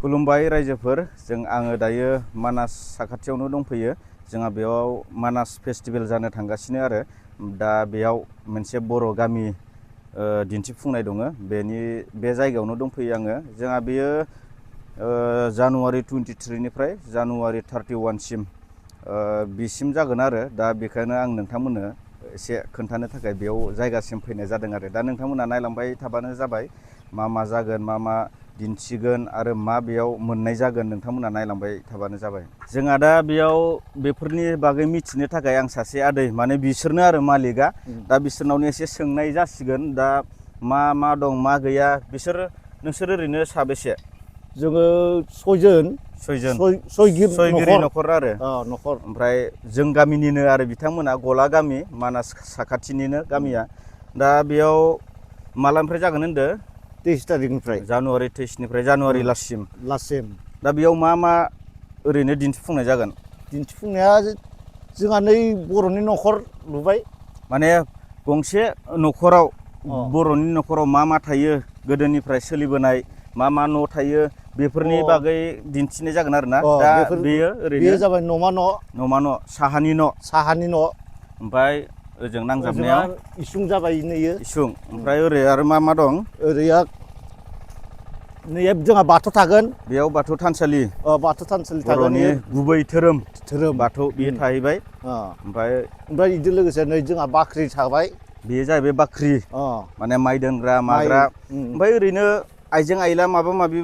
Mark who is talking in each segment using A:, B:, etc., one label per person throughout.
A: खुलुमबाय रायजोफोर आङो दायो मानास साखाथियावनो दंफैयो। जोंहा बेयाव मानास फेस्टिभेल जानो थांगासिनो आरो दा बेयाव मोनसे बर' गामि दिन्थिफुंनाय दङ। बे जायगायावनो दंफैयो आङो। जोंहा बेयो जानुवारि 23 निफ्राय जानुवारि 31 सिम बिसिम जागोन आरो दा बेखायनो आं नोंथांमोननो एसे खोन्थानो थाखाय बेयाव जायगासिम फैनाय जादों आरो दा नोंथांमोना नायलांबाय थाबानो जाबाय मा जागोन मा दिन्थिगोन आरो मा बेयाव मोननाय जागोन नोंथांमोना नायलांबाय थाबानो जाबाय। जोंहा दा बेयाव बेफोरनि बागै मिथिनो थाखाय आं सासे आदै माने बिसोरनो आरो मालिकआ दा बिसोरनावनो एसे सोंनाय जासिगोन। दा मा दं मा गैया नोंसोर ओरैनो साबेसे?
B: जोङो सयगिरि
A: न'खर आरो
B: न'खर
A: ओमफ्राय जों गामिनिनो आरो बिथांमोना गला गामि मानास साखाथिनिनो गामिया। दा बेयाव मालानिफ्राय जागोन होनदो?
B: 23 तारिखनिफ्राय
A: जानुवारि 23 निफ्राय जानुवारि लास्टसिम। दा बेयाव मा ओरैनो दिन्थिफुंनाय जागोन?
B: दिन्थिफुंनाया जोंहा नै बर'नि न'खर लुबाय।
A: माने गंसे न'खराव बर'नि न'खराव मा थायो गोदोनिफ्राय सोलिबोनाय मा न' थायो बेफोरनि बागै दिन्थिनाय जागोन आरो ना। दा बेयो
B: जाबाय न'मा न'
A: साहानि न' ओमफ्राय ओजों नांजाबनायाव
B: इसुं जाबाय नैयो
A: इसुं। ओमफ्राय ओरै आरो मा दं?
B: ओरै नै जोंहा बाथौ थागोन।
A: बेयाव बाथौ थानसालि
B: थागोन।
A: बर'नि गुबै धोरोम बाथौ बेयो थाहैबाय।
B: ओमफ्राय बिजों लोगोसे नै जोंहा बाख्रि थाबाय।
A: बेयो जाहैबाय बाख्रि माने माइ दोनग्रा माग्रा। ओमफ्राय ओरैनो आइजें आइला माबा माबि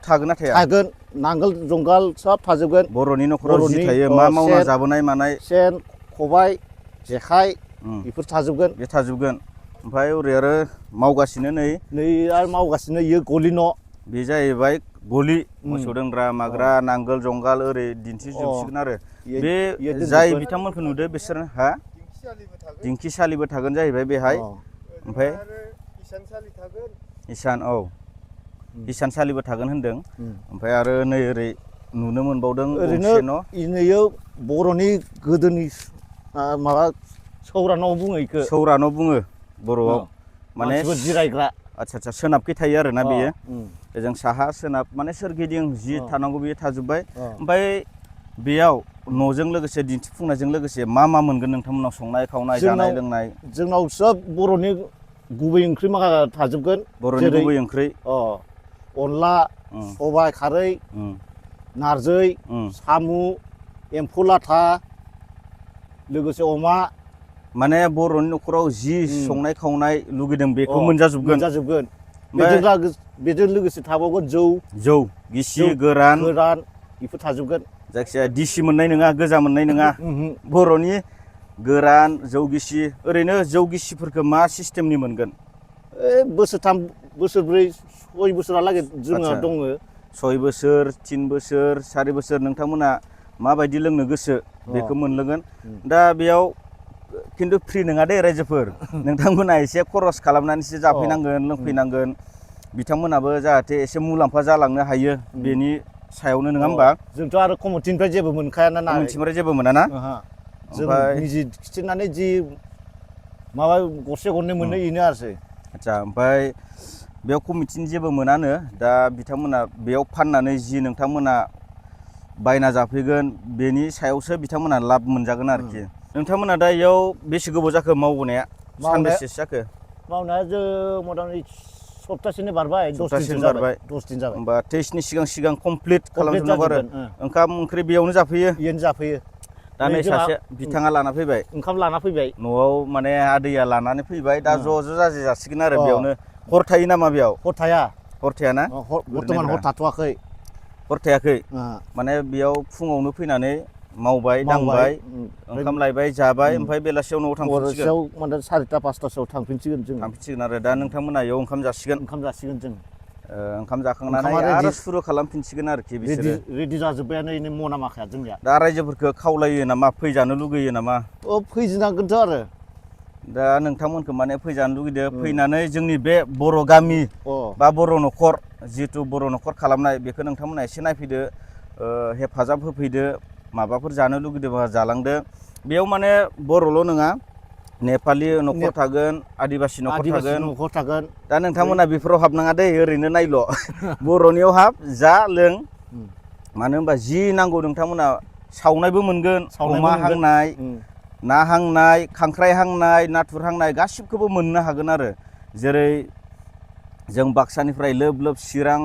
A: थागोन ना थाया?
B: थागोन, नांगोल जुंगाल सब थाजोबगोन।
A: बर'नि न'खराव जि थायो मा मावना जाबोनाय मानाय
B: सेन खबाइ जेखाइ बेफोर थाजोबगोन।
A: बे थाजोबगोन। ओमफ्राय ओरै आरो मावगासिनो नै
B: आरो मावगासिनो इयो गलि न'।
A: बे जाहैबाय गलि मोसौ दोनग्रा माग्रा नांगोल जुंगाल ओरै दिन्थिजोबसिगोन आरो बे जाय बिथांमोनखौ नुदो बिसोर दिंखिसालिबो थागोन जाहैबाय बेहाय। ओमफ्राय इसानसालिबो थागोन होनदों। ओमफ्राय आरो नै ओरै नुनो मोनबावदों गंसे न'।
B: ओरैनो बर'नि गोदोनि माबा सौरा न' बुङो इखो।
A: सौरा न' बुङो बर'आव। माने
B: जिरायग्रा।
A: आदसा सोनाबखै थायो आरोना बेयो। ओजों साहा सोनाब माने सोरगिदिं जि थानांगौ बेयो थाजोब्बाय। ओमफ्राय बेयाव न'जों लोगोसे दिन्थिफुंनायजों लोगोसे मा मोनगोन नोंथांमोनाव? संनाय खावनाय जानाय लोंनाय
B: जोंनाव सब बर'नि गुबै ओंख्रि माखा थाजोबगोन।
A: बर'नि गुबै ओंख्रि
B: अनला सबाइ खारै नारजि साम' एम्फौ लाथा लोगोसे अमा।
A: माने बर'नि न'खराव जि संनाय खावनाय लुगैदों बेखौ मोनजाजोबगोन।
B: बेजों लोगोसे थाबावगोन जौ
A: गिसि गोरान
B: बेफोर थाजोबगोन।
A: जायखिजाया दिसि मोननाय नङा, गोजा मोननाय नङा। बर'नि गोरान जौ गिसि। ओरैनो जौ गिसिफोरखौ मा सिस्टेमनि मोनगोन?
B: बोसोरथाम बोसोरब्रै 6 बोसोरहालागै जोंहा दङ।
A: 6 बोसोर 3 बोसोर 4 बोसोर नोंथांमोना माबायदि लोंनो गोसो बेखौ मोनलोंगोन। दा बेयाव खिन्थु फ्रि नङा दे रायजोफोर। नोंथांमोना एसे खरस खालामनानैसो जाफैनांगोन लोंफैनांगोन। बिथांमोनाबो जाहाथे एसे मुलाम्फा जालांनो हायो बेनि सायावनो नङा होमबा?
B: जोंथ' आरो कमिटिनिफ्राय जेबो मोनखायाना ना।
A: कमिटिनिफ्राय जेबो मोना ना?
B: जों निजे खिथिनानै जि माबा गरसे गरनै मोनो बेनो आरोसै।
A: आदसा ओमफ्राय बेयाव कमिटिनि जेबो मोनानो। दा बिथांमोना बेयाव फाननानै जि नोंथांमोना बायना जाफैगोन बेनि सायावसो बिथांमोना लाब मोनजागोन आरोखि। नोंथांमोना दा इयाव बेसे गोबाव जाखो मावबोनाया? सानबेसेसो जाखो?
B: मावनाया जों मथा-मथि सप्तासेनो बारबाय। 10 दिन
A: बारबाय। होमबा 23 नि सिगां कमप्लिट खालामजोबनांगौ आरो ओंखाम ओंख्रि बेयावनो जाफैयो?
B: बेयावनो जाफैयो।
A: दा नै सासे बिथाङा लाना फैबाय।
B: ओंखाम लाना फैबाय।
A: न'आव माने आदैया लानानै फैबाय। दा ज' जाजाय जासिगोन आरो बेयावनो। हर थायो नामा बेयाव?
B: हर थाया।
A: हर थायाना?
B: बर्थमान हर थाथ'वाखै।
A: हर थायाखै? माने बेयाव फुङावनो फैनानै मावबाय दांबाय ओंखाम लायबाय जाबाय ओमफ्राय बेलासियाव न'आव थांफिनसिगोन।
B: बेलासियाव माने 4टा 5टासोआव थांफिनसिगोन जों।
A: थांफिनसिगोन आरो दा नोंथांमोना इयाव ओंखाम जासिगोन?
B: ओंखाम जासिगोन जों।
A: ओंखाम जाखांनानै आरो सुरु खालामफिनसिगोन आरोखि बिसोरो।
B: रेडि जाजोब्बायानो इनो मना माखाया जोंनिया।
A: दा रायजोफोरखौ खावलायो नामा फैजानो लुगैयो नामा?
B: फैजोनांगोनथ' आरो।
A: दा नोंथांमोनखौ माने फैजानो लुगैदो फैनानै जोंनि बे बर' गामि बा बर' न'खर जिहेथु बर' न'खर खालामनाय बेखौ नोंथांमोना एसे नायफैदो हेफाजाब होफैदो माबाफोर जानो लुगैदोंबा जालांदो। बेयाव माने बर'ल' नङा नेपालि न'खर थागोन, आदिबासि न'खर
B: आदिबासि
A: थागोन।
B: न'खर थागोन।
A: दा नोंथांमोना बेफोराव हाबनाङा दै, ओरैनो नायल'। बर'नियाव हाब, जा लों। मानो होनबा जि नांगौ नोंथांमोना सावनायबो मोनगोन, अमा हांनाय, ना हांनाय, खांख्राइ हांनाय, नाथुर हांनाय गासिबखौबो मोननो हागोन आरो। जेरै जों बाक्सानिफ्राय लोब लोब चिरां,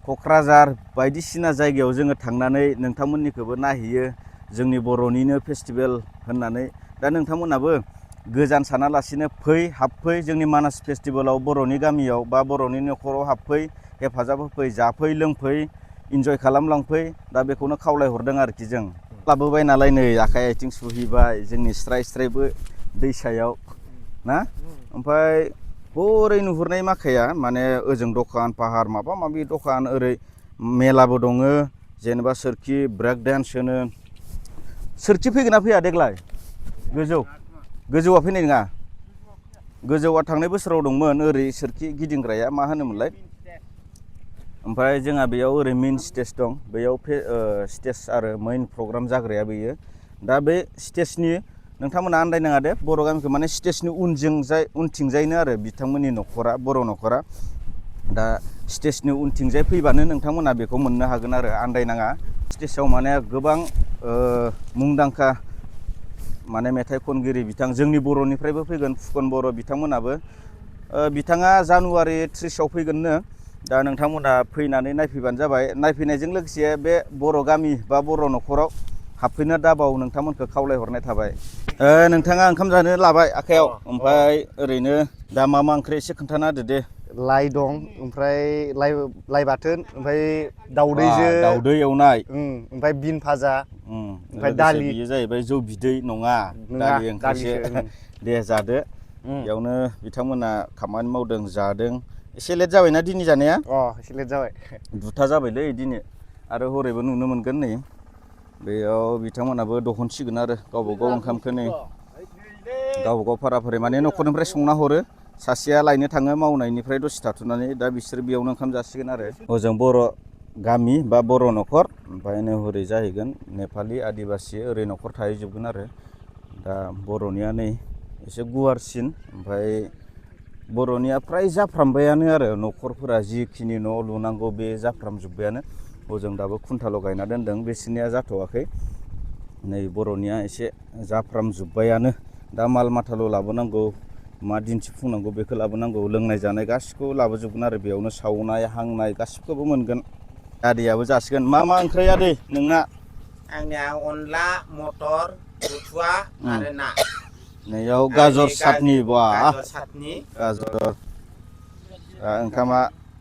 A: क'क्राझार बायदिसिना जायगायाव जोङो थांनानै नोंथांमोननिखौबो नायहैयो, जोंनि बर'निनो फेस्टिभेल होननानै। दा नोंथांमोनाबो गोजान सानालासिनो हाबफै जोंनि मानास फेस्टिभेलाव, बर'नि गामियाव बा बर'नि न'खराव हाबफै, हेफाजाब होफै, जाफै लोंफै, इन्जय खालामलांफै। दा बेखौनो खावलायहरदों आरोखि जों। लाबोबाय नालाय नै आखाइ आथिं सुहैबाय जोंनि स्राय स्रायबो दैसायाव ना। ओमफ्राय हरै नुहुरनाय माखाया माने ओजों दखान पाहार माबा माबि दखान, ओरै मेलाबो दङ, जेनेबा सोरखि, ब्रेक डेन्स होनो। सोरखि फैगोन ना फैया देग्लाय? गोजौआ फैनाय नङा? गोजौआ थांनाय बोसोराव दंमोन, ओरै सोरखि गिदिंग्राया मा होनोमोनलाय? ओमफ्राय जोंहा बेयाव ओरै मेइन स्टेज दं, बेयाव स्टेज आरो मेइन प्रग्राम जाग्राया बेयो। दा बे स्टेजनि नोंथांमोना आन्दायनाङा दे, बर' गामिखौ माने स्टेजनि उनथिंजायनो आरो बिथांमोननि न'खरा, बर' न'खरा। दा स्टेजनि उनथिंजाय फैबानो नोंथांमोना बेखौ मोननो हागोन आरो, आन्दायनाङा। स्टेजाव माने गोबां मुंदांखा माने मेथाइ खनगिरि बिथां जोंनि बर'निफ्रायबो फैगोन, फुकन बर' बिथांमोनाबो। बिथाङा जानुवारि 30आव फैगोननो। दा नोंथांमोना फैनानै नायफैबानो जाबाय। नायफैनायजों लोगोसे बे बर' गामि बा बर' न'खराव हाबफैनो दाबाव नोंथांमोनखौ खावलायहरनाय थाबाय। नोंथाङा ओंखाम जानो लाबाय आखाइयाव, ओमफ्राय ओरैनो दा मा ओंख्रि एसे खोन्थाना होदो दे।
B: लाइ दं, ओमफ्राय लाइ बाथोन, ओमफ्राय दाउदैजों
A: दाउदै एवनाय,
B: ओमफ्राय बिन भाजा, ओमफ्राय
A: लोगोसे
B: दालि।
A: बेयो जाहैबाय जौ बिदै नङा, दालि ओंख्रिसो। दे जादो। बेयावनो बिथांमोना खामानि मावदों, जादों। एसे लेट जाबायना दिनै जानाया?
B: एसे लेट जाबाय।
A: 2था जाबायलै दिनै, आरो हरैबो नुनो मोनगोन नै बेयाव बिथांमोनाबो दहनसिगोन आरो गावबा गाव ओंखामखौ नै गावबा गाव फारा फारि माने न'खरनिफ्राय संना हरो। सासेया लायनो थाङो मावनायनिफ्राय दसे थाथ'नानै, दा बिसोर बेयावनो ओंखाम जासिगोन आरो। हजों बर' गामि बा बर' न'खर, ओमफ्राय नै हरै जाहैगोन नेपालि, आदिबासि, ओरै न'खर थाहैजोबगोन आरो। दा बर'निया नै एसे गुवारसिन, ओमफ्राय बर'निया फ्राय जाफ्रामबायानो आरो, न'खरफोरा जिखिनि न' लुनांगौ बे जाफ्रामजोब्बायानो। हजों दाबो खुन्थाल' गायना दोनदों, बिसोरनिया जाथ'वाखै। नै बर'निया एसे जाफ्रामजोब्बायानो। दा माल माथाल' लाबोनांगौ, मा दिन्थिफुंनांगौ बेखौ लाबोनांगौ, लोंनाय जानाय गासिखौबो लाबोजोबगोन आरो बेयावनो, सावनाय हांनाय गासिखौबो मोनगोन। आदैयाबो जासिगोन। मा ओंख्रि आदै नोंना?
C: आंनिया अनला, मटर, बुथुवा आरो ना।
A: नैयाव गाजर सातनि, बा
C: गाजर सातनि,
A: गाजर। ओंखामा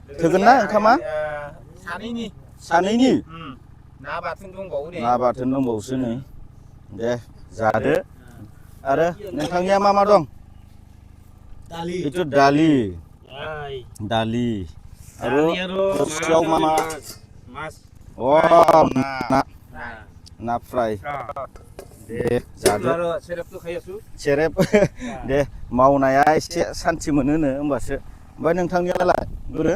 A: थोगोन ना ओंखामा? सानैनि?
C: ना बाथोन दंबावो दे।
A: ना बाथोन दंबावोसो नै। दे जादो। आरो नोंथांनिया मा दं? बेथ' दालि। आरो थोरसियाव मा? ना फ्राय। दे जादो। सेरेब दे, मावनाया एसे सान्थि मोनोनो होमबासो। ओमफ्राय नोंथांनियालाय बोरो?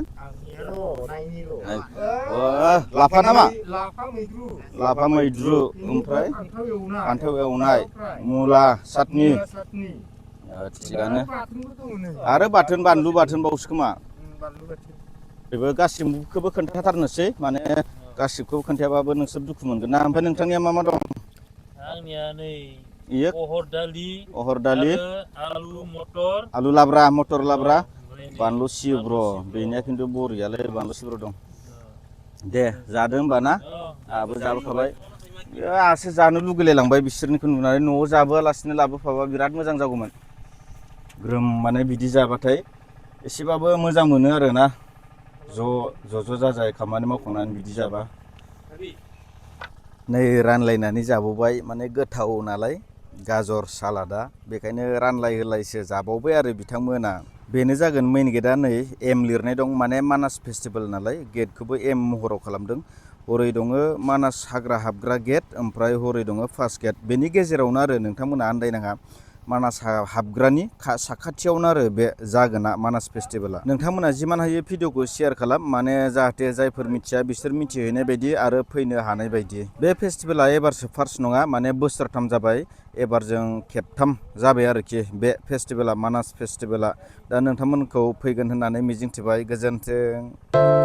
A: लाफा नामा? लाफा मैद्रु, ओमफ्राय फान्थाव एवनाय, मुला सातनि। थिगानो। आरो बाथोन, बानलु बाथोन बावसो खोमा? बेबो गासिबखौबो खोन्थाथारनोसै, माने गासिबखौबो खोन्थायाबाबो नोंसोर दुखु मोनगोन ना। ओमफ्राय नोंथांनिया मा दं?
D: आंनिया नै
A: इयो
D: अहर
A: दालि,
D: आलु मटर,
A: आलु लाब्रा, मटर लाब्रा, बानलु सिब्र'। बेनिया खिन्थु बरियालै, बानलु सिब्र' दं। दे जादो होमबा ना। आंहाबो जाबोखाबाय। आंहासो जानो लुगैलायलांबाय बिसोरनिखौ नुनानै। न'आव जाबोआलासिनो लाबोफाबा बिराद मोजां जागौमोन। ग्रोम माने बिदि जाबाथाय एसेबाबो मोजां मोनो आरोना, ज' जाजाय खामानि मावखांनानै बिदि जाबा। नै रानलायनानै जाबावबाय, माने गोथाव नालाय गाजर सालादा, बेखायनो रानलाय होलायसो जाबावबाय आरो बिथांमोना। बेनो जागोन मेइन गेटआ। नै एम लिरनाय दं, माने मानास फेस्टिभेल नालाय गेटखौबो एम महराव खालामदों। हरै दङ मानास हाग्रा हाबग्रा गेट, ओमफ्राय हरै दङ फार्स्ट गेट। बेनि गेजेरावनो आरो, नोंथांमोना आन्दायनाङा। मानास हाबग्रानि साखाथियावनो आरो बे जागोना मानास फेस्टिभेला। नोंथांमोना जिमान हायो भिडिअखौ शेयार खालाम, माने जाहाथे जायफोर मिथिया बिसोर मिथिहैनाय बायदि आरो फैनो हानाय बायदि। बे फेस्टिभेला एबारसो फार्स्ट नङा, माने बोसोरथाम जाबाय, एबारजों खेबथाम जाबाय आरोखि बे फेस्टिभेला, मानास फेस्टिभेला। दा नोंथांमोनखौ फैगोन होननानै मिजिंथिबाय। गोजोन्थों।